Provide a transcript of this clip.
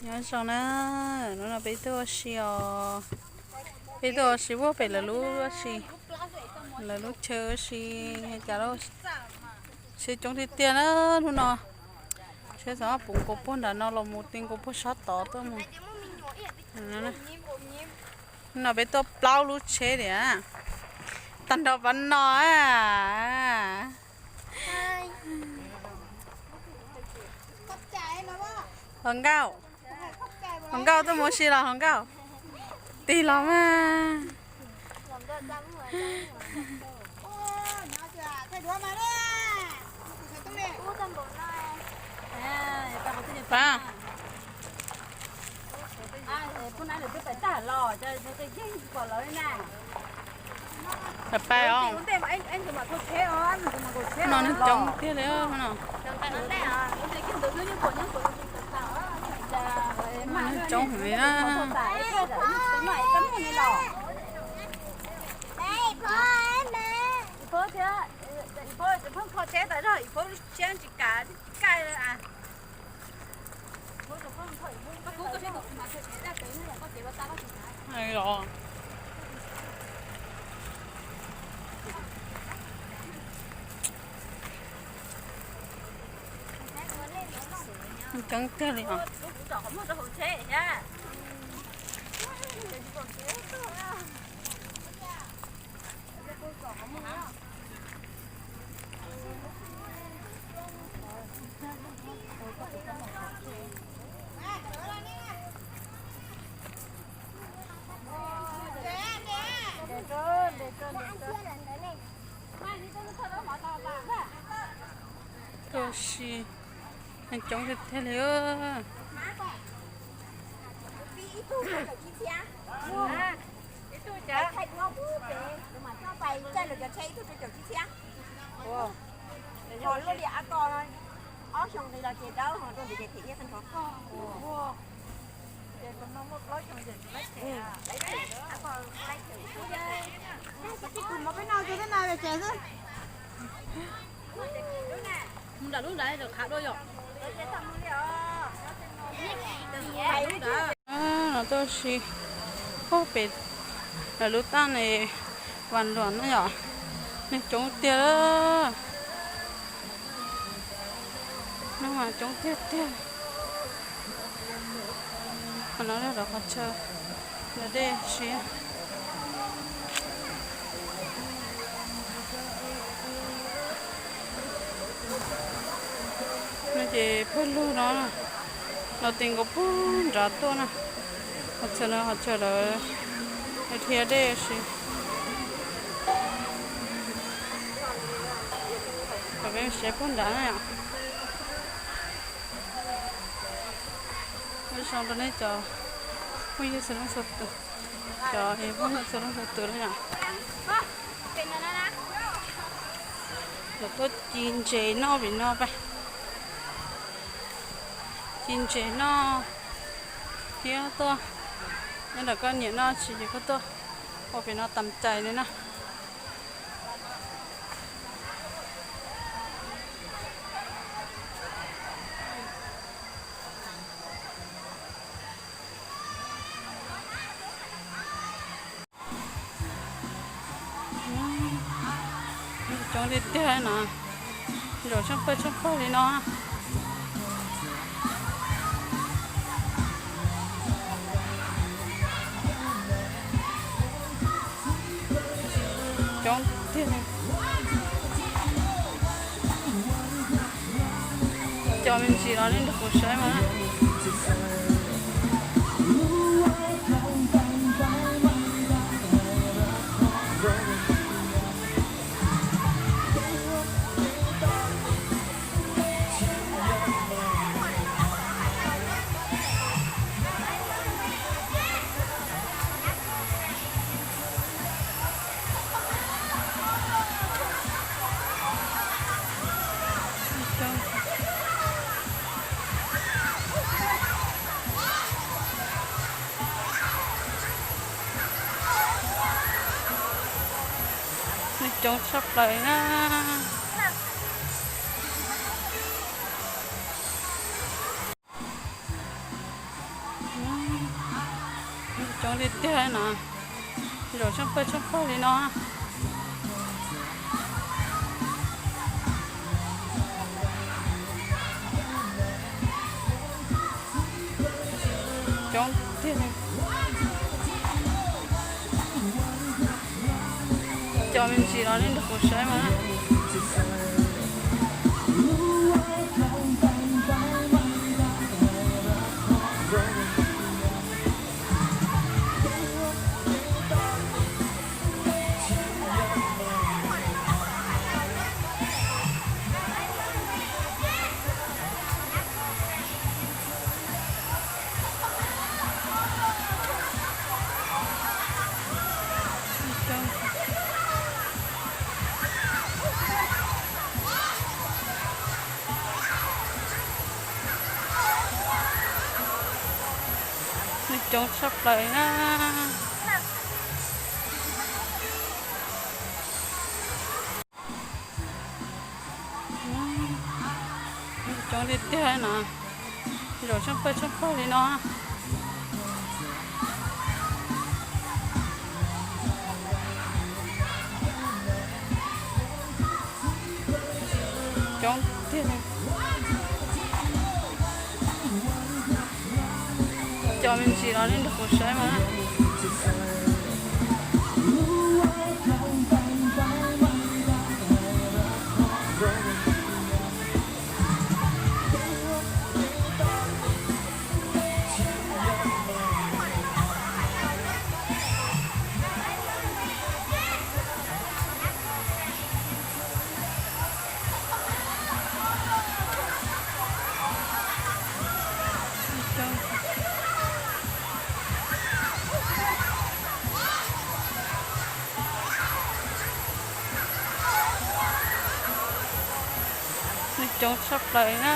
Nyob zoo na, hnub no peb tuaj ua si os, peb tuaj ua si puag pem lawv lub ua si, lawv lub chaw ua si, cas lub tsheb coob tiag tiag na hnub no. Tsheb xav puv nkaus puag nram no los mus ti nkaus puag sab tod tuaj mus. Hnub no peb tuaj plaub lub tsheb tiag, tag nrho pab no. Hluas nkauj, hluas nkauj tuaj mus si los hluas nkauj? Tig los mas. Pais os. No neeg coob tiag li no. Neeg coob heev li na. Coob tiag li os. Tuaj si, neeg coob tiag tiag li. No tuaj si puag pem lawv lub taj ne, Vas Luam na yom, neeg coob tiag. Neeg mas coob tiag tiag. Qhov no yog lawv qhov chaw, lawv dej siab. No ces pawg lug no, no ti nkaus puag nrad tuaj na. Qhov chaw no qhov chaw lawv dhia dej si. Kom peb saib puag nrad na yom. Ua zoo rau nej cov phooj ywg txhua leej txhua tus, cov phooj ywg txhua leej txhua tus na yom. Lawv tuaj ci ntses noj vim no pab, ci ntses noj thiab tuaj, nyob ntawm koj nyiam noj tsis ces koj tuaj ua pem no tas cai li na. Coob tiag tiag no, zaum tsheej pawg tsheej pawg li no. Coob tiag. Cov me ntsis los nej nrog kuv saib mas. Neeg coob tshaj plaws na. Coob tiag tiag no, zaum tshaaj pawg tshaaj pawg li no. Coob tiag. Cov me ntsis no nej nrog kuv saib mas. Coob tshaj plaws na. Coob tiag tiag no, zaum tshaaj pawg tshaaj pawg li no. Coob tiag. Cov me ntsis no nej nrog kuv saib mas. Coob tshaj plaws na.